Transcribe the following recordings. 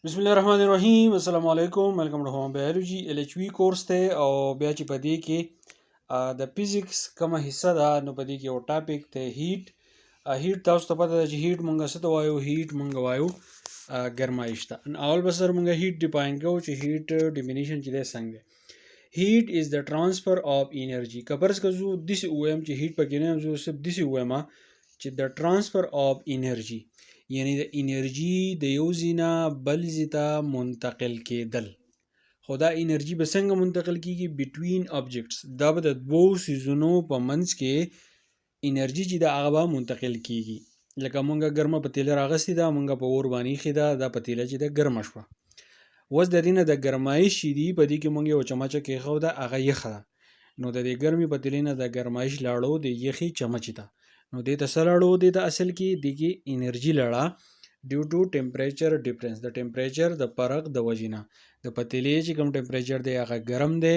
بسم الله الرحمن الرحیم. السلام علیکم، ویلکم ټو هوم بیولوژي ال ایچ وی کورس ته. او بیا چې په دې کې د فزکس کومه حصه ده، نو په دې کې یو ټاپک ته هیټ. هیټ تاسو ته پته ده چې هیټ مونږ څه ته وایو؟ هیټ مونږ وایو ګرمایش ته. اول به سره مونږ هیټ ډیفاین کوو چې هیټ ډیفینیشن چې دی څنګه دی. Heat is the transfer of energy. که فرض که زه داسې ووایم چې هیټ پکې نه یم، زه صرف داسې ووایم چې د transfer of energy، یعنی د انرژي د یو ځای نه بل ځای ته منتقل کېدل. خو دا انرژي به څنګه منتقل کیږي؟ Between objects. دا به د دوو څیزونو په منځ کې انرژي چې ده هغه به منتقل کیږي. لکه مونږ ګرمه پتیله راغستې ده، مونږ په اور باندې ایښې ده، دا پتیله چې ده ګرمه شوه. اوس د دې نه د ګرمایش چې دي، په دې کې مونږ یو چمچه کېښوده، هغه یخه ده. نو د دې ګرمې پتیلې نه د ګرمایش لاړو د یخې چمچې ته. نو دې ته څه لاړو؟ دې ته اصل کې دې کې انرژي لاړه due to temperature difference، د ټمپریچر د فرق د وجې نه. د پتیلې چې کوم ټمپریچر دی هغه ګرم دی،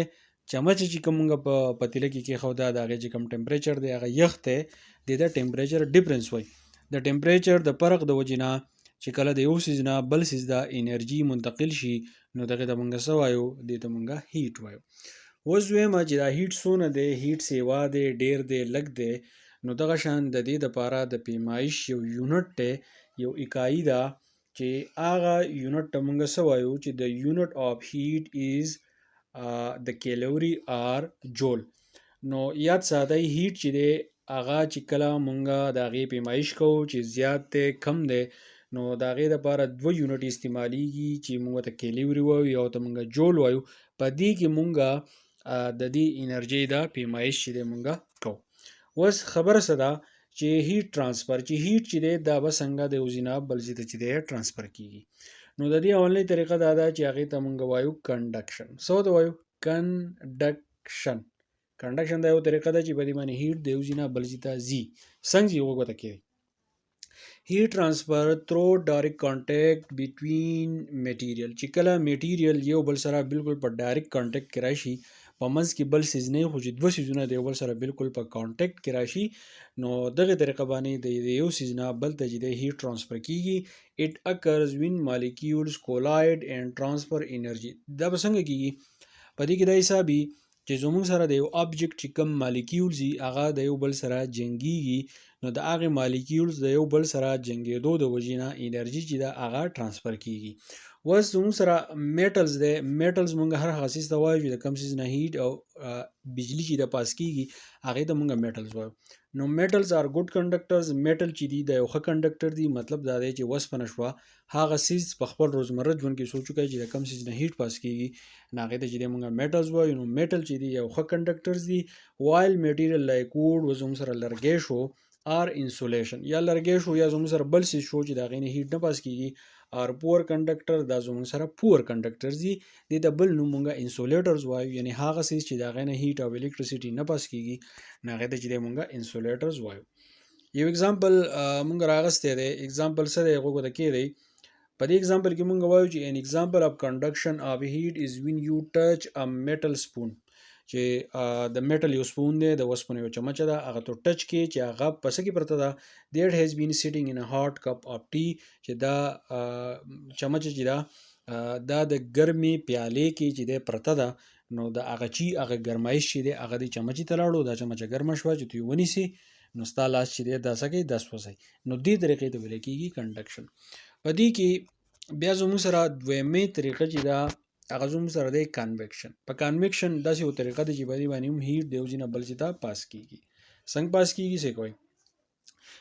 چمچ چې کوم مونږ په پتیله کې کېښوده د هغې چې کوم ټمپریچر دی هغه یخ دی. دې ته ټمپریچر ډفرنس وایي. د ټمپریچر د فرق د وجې نه چې کله د یو څیز نه بل څیز ته انرژي منتقل شي، نو دغه ته مونږ څه وایو؟ دې ته مونږ هیټ وایو. اوس وایم چې دا هیټ څونه دی، هیټ سیوا دی، ډیر دی، لږ دی؟ نو دغه شان د دې دپاره د پیمایش یو یونټ دی، یو اکایي ده چې هغه یونټ ته مونږ څه وایو؟ چې د unit of heat is the calorie or joule. نو یاد ساتئ، هیټ چې دی هغه چې کله مونږ د هغې پیمایش کوو چې زیات دی، کم دی، نو د هغې دپاره دوه یونټ استعمالیږي چې مونږ ته کیلوري وایو یا ته مونږ جول وایو. په دې کې مونږ د دې انرژي د پیمایش چې دی مونږ کوو. اوس خبره څه ده چې هیټ ترانسفر، چې هیټ چې دی دا به څنګه د یو ځای نه بل ځای ته چې دی ترانسفر کیږي؟ نو د دې اولنۍ طریقه دا ده چې هغې ته مونږ وایو کنډکشن. څه ورته وایو؟ کنډکشن. کنډکشن دا یو طریقه ده چې په دې باندې هیټ د یو ځای نه بل ځای ته ځي. څنګه ځي؟ وګوره کې heat transfer through direct contact between material، چې کله میټیریل یو بل سره بالکل په ډایرکټ کانټیکټ کې راشي، په منځ کې بل څیز نه، خو چې دوه څیزونه د یو بل سره بالکل په کانټیکټ کې راشي، نو دغه طریقه باندې د یو څیز نه بل ته چې د هیټ ترانسفر کیږي. It occurs when molecules collide and transfer energy. دا به څنګه کیږي؟ په دې کې دا حسابي چې زموږ سره د یو ابجیکټ چې کوم مالیکیولز دي هغه د یو بل سره جنګیږي. نو د هغې مالیکیولز د یو بل سره جنګېدو د وجې نه انرژي چې ده هغه ترانسفر کیږي. اوس زموږ سره میټلز دی. میټلز مونږ هر هغه څیز ته وایو چې د کوم څیز نه هیټ او بجلی چې ده پاس کیږي، هغې ته مونږ میټلز وایو. نو metals are good conductors. میټل چې دي د یو ښه کنډکټر دي. مطلب دا دی چې وسپنه شوه، هغه څیز په خپل روزمره ژوند کې سوچ وکړئ چې د کوم څیز نه هیټ پاس کیږي، نو هغې ته چې دی مونږ میټلز وایو. نو میټل چې دي یو ښه کنډکټرز دي، while material like wood، و زموږ سره لرګی شو، or insulation، یا لرګی شو یا زموږ سره بل څیز شو چې د هغې نه هیټ نه پاس کیږي، are poor conductor. دا زموږ سره پور کنډکټرز دي. دې ته بل نوم مونږ انسولیټرز وایو، یعنی هغه څیز چې د هغې نه هیټ او الکتریسیټي نه پاس کیږي، نو هغې ته چې دی مونږ انسولیټرز وایو. یو اگزامپل مونږ راغستی دی. اگزامپل څه دی؟ غوږ ته کېږدئ. په دې اگزامپل کې مونږ وایو چې an example of conduction of heat is when you touch a metal spoon، چې د میټل یو سپون دی، د وسپنې یو چمچه ده، هغه ته ټچ کې چې هغه په څه کې پرته ده؟ That has been sitting in a hot cup of tea، چې دا چمچه چې ده دا د ګرمې پیالې کې چې دی پرته ده. نو د هغه چی هغه ګرمایش چې دی هغه د چمچې ته لاړو، دا چمچه ګرمه شوه. چې ته یې ونیسې نو ستا لاس چې دی دا څه کوي؟ دا سوځي. نو دې طریقې ته ویل کېږي کنډکشن. په دې کې بیا زموږ سره دویمې طریقه چې ده هغه زموږ سره دی کانویکشن. په کانویکشن داسې یو طریقه ده چې په دې باندې هم هیټ د یو ځای نه بل ځای ته پاس کیږي. څنګه پاس کیږي؟ څه کوي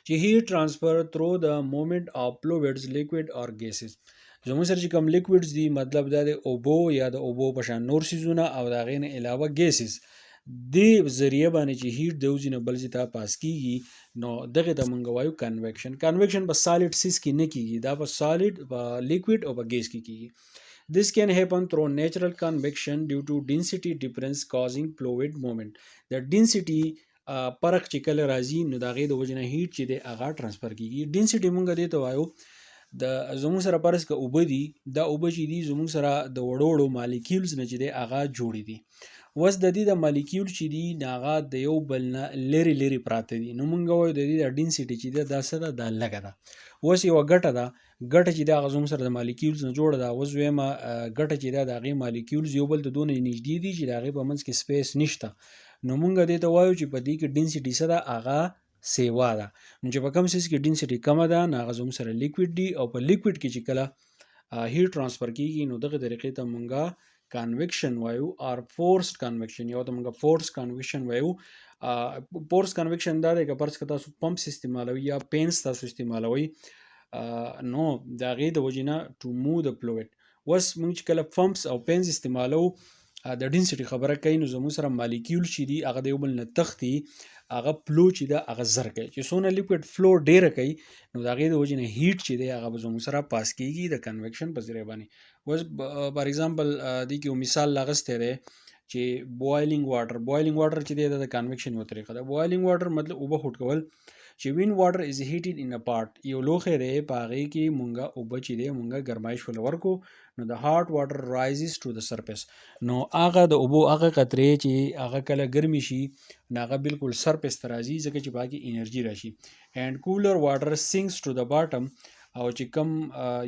چې heat transfer through the movement of fluids, liquid or gases. زموږ سره چې کوم لیکویډز دي، مطلب دا دی اوبو یا د اوبو په شان نور څیزونه او د هغې نه علاوه ګیسز، دې ذریعه باندې چې هیټ د یو ځای نه بل ځای ته پاس کیږي، نو دغه ته مونږ وایو کنویکشن. کنویکشن په سالډ څیز کې نه کیږي، دا په سالډ، په لیکویډ او په ګیس کې کیږي. This can happen through natural convection due to density difference causing fluid movement. The density فرق چې کله راځي، نو د هغې د وجې نه هیټ چې دی هغه ترانسفر کیږي. ډینسټي مونږ دې ته وایو، د زموږ سره فرض که اوبه دي، دا اوبه چې دي زموږ سره د وړو وړو مالیکیولز نه چې دی هغه جوړې دي. اوس د دې د مالیکیول چې دي هغه د یو بل نه لرې لرې پراته دي. نو مونږ وایو د دې د ډینسټي چې ده دا څه ده؟ دا لږه ده. اوس یوه ګټه ده، ګټه چې ده هغه زموږ سره د مالیکیولز نه جوړه ده. اوس ویمه ګټه چې ده د هغې مالیکیولز یو بل ته دونه نږدې دي چې د هغې په منځ کې space نشته. نو مونږ دې ته وایو چې په دې کې density څه ده، هغه سیوا ده. نو چې په کوم څیز کې density کمه ده نو هغه زموږ سره liquid دي، او په liquid کې چې کله heat transfer کیږي نو دغه طریقې ته مونږه convection وایو، or forced convection، یو ته مونږه forced convection وایو. forced convection دا دی که فرض که تاسو pumps استعمالوئ یا pans تاسو استعمالوئ، نو د هغې د وجې نه to move the fluid. اوس مونږ چې کله pumps او pans استعمالو د density خبره کوي، نو زموږ سره مالیکیول چې دي هغه د یو بل نه تښتي، هغه flow چې ده هغه زر کوي. چې څونه liquid flow ډېره کوي نو د هغې د وجې نه heat چې دی هغه به زموږ سره pass کیږي د convection په ذریعه باندې. اوس for example دې کې یو مثال لاغستی دی چې boiling water، boiling water چې دی دا د convection یوه طریقه ده. boiling water مطلب اوبه خوټ کول، چې when water is heated in a pot، یو لوښی دی په هغې کې مونږه اوبه چې دی مونږه ګرمایش ول ورکو، نو the hot water rises to the surface. نو هغه د اوبو هغه قطرې چې هغه کله ګرمې شي نو هغه بالکل surface ته راځي، ځکه چې په هغې کې انرژي راشي. and cooler water sinks to the bottom، او چې کم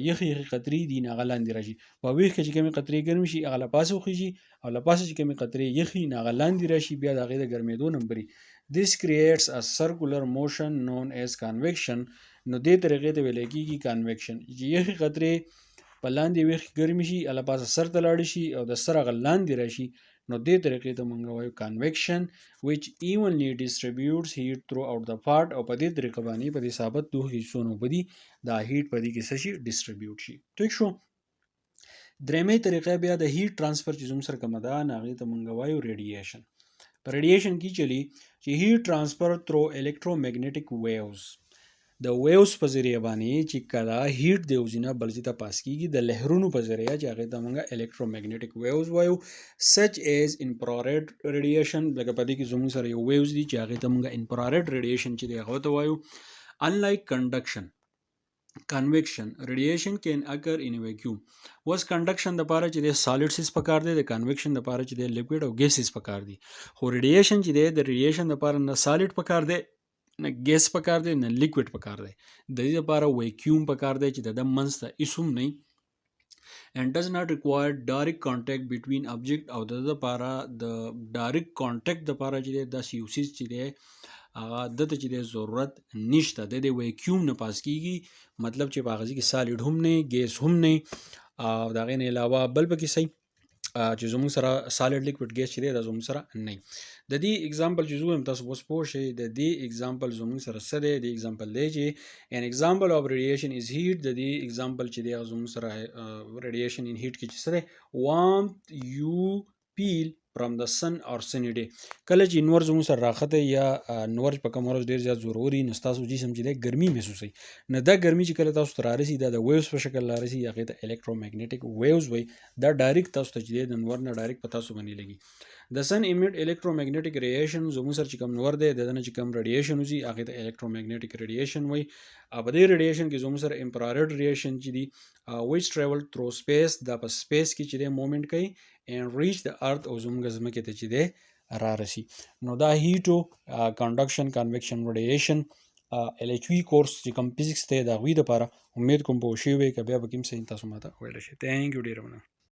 یخې یخې قطرې دي نو هغه لاندې راشي. په ویښ کې چې کومې قطرې ګرمې شي هغه له پاسه وخیژي، او له پاسه چې کومې قطرې یخې نو هغه لاندې راشي، بیا د هغې د ګرمېدو نمبري. This creates a circular motion known as convection. نو دې طریقې ته ویل کېږي convection، چې یخې قطرې په لاندې ویښ ګرمې شي، له پاسه سر ته لاړې شي او د سر هغه لاندې راشي، نو دې طریقې ته مونږ وایو convection، which evenly distributes heat throughout the pot. او په دې طریقه باندې په دې ثابت لوښي کې څونه اوبه دي دا heat په دې کې څه شي distribute شي. ټیک شو. درېیمې طریقه بیا د heat transfer چې زموږ سره کومه ده نو هغې ته مونږ وایو radiation. په radiation کې چلی چې heat transfer through electromagnetic waves، د waves په ذریعه باندې چې کله heat د یو ځای نه بل ځای ته pass کیږي د لهرونو په ذریعه چې هغې ته مونږ electromagnetic waves وایو، such as infrared radiation. لکه په دې کې زموږ سره یو waves دي چې هغې ته مونږ infrared radiation چې دی هغه ته وایو. unlike conduction، convection radiation can occur in a vacuum. اوس conduction د پاره چې دی solid څیز پکار دی، د convection د پاره چې دی liquid او gas څیز پکار دی. خو radiation چې دی د radiation د پاره نه solid پکار دی، نه ګیس پکار دی، نه liquid پکار دی. د دې لپاره vacuum پکار دی چې د ده منځ ته هیڅ هم نه، and does not require direct contact between object. او د ده لپاره د direct contact دپاره چې دی داسې یو څیز چې دی هغه ده ته چې دی ضرورت نشته، د دې vacuum نه pass کیږي، مطلب چې په هغه ځای کې solid هم نه، ګیس هم نه، او د هغې نه علاوه بل پکې صحیح چې زموږ سره solid liquid gas چې دی دا زموږ سره نه. د دې example چې زه ووایم تاسو اوس پوه شئ. د دې example زموږ سره څه دی؟ د دې example دی چې an example of radiation is heat. د دې example چې دی هغه زموږ سره radiation in heat کې چې څه دی، warmth you feel from the sun or sunny day. کله چې نور زموږ سره راخته یا نور په کوم ورځ ډېر زیات زوروري نو ستاسو جسم چې دی ګرمي محسوسوي. نو دا ګرمي چې کله تاسو ته رارسي دا د waves په شکل رارسي، هغې ته electromagnetic waves وایي. دا direct تاسو ته چې دی د نور نه direct په تاسو باندې لګي. The sun emit electromagnetic radiation. زموږ سره چې کوم نور دی د ده نه چې کوم radiation وځي هغې ته electromagnetic radiation وایي. او په دې radiation کې زموږ سره infrared radiation چې دي which travel through space، دا په space کې چې دی movement کوي and reach the earth، او زموږ ځمکې ته چې دی رارسي. نو دا heat، conduction، convection، radiation، LHV course چې کوم physics دی د هغوی دپاره. امید کوم پوه شوي وئ. که بیا به کوم څه تاسو ماته ویلی شئ. thank you، ډېره مننه.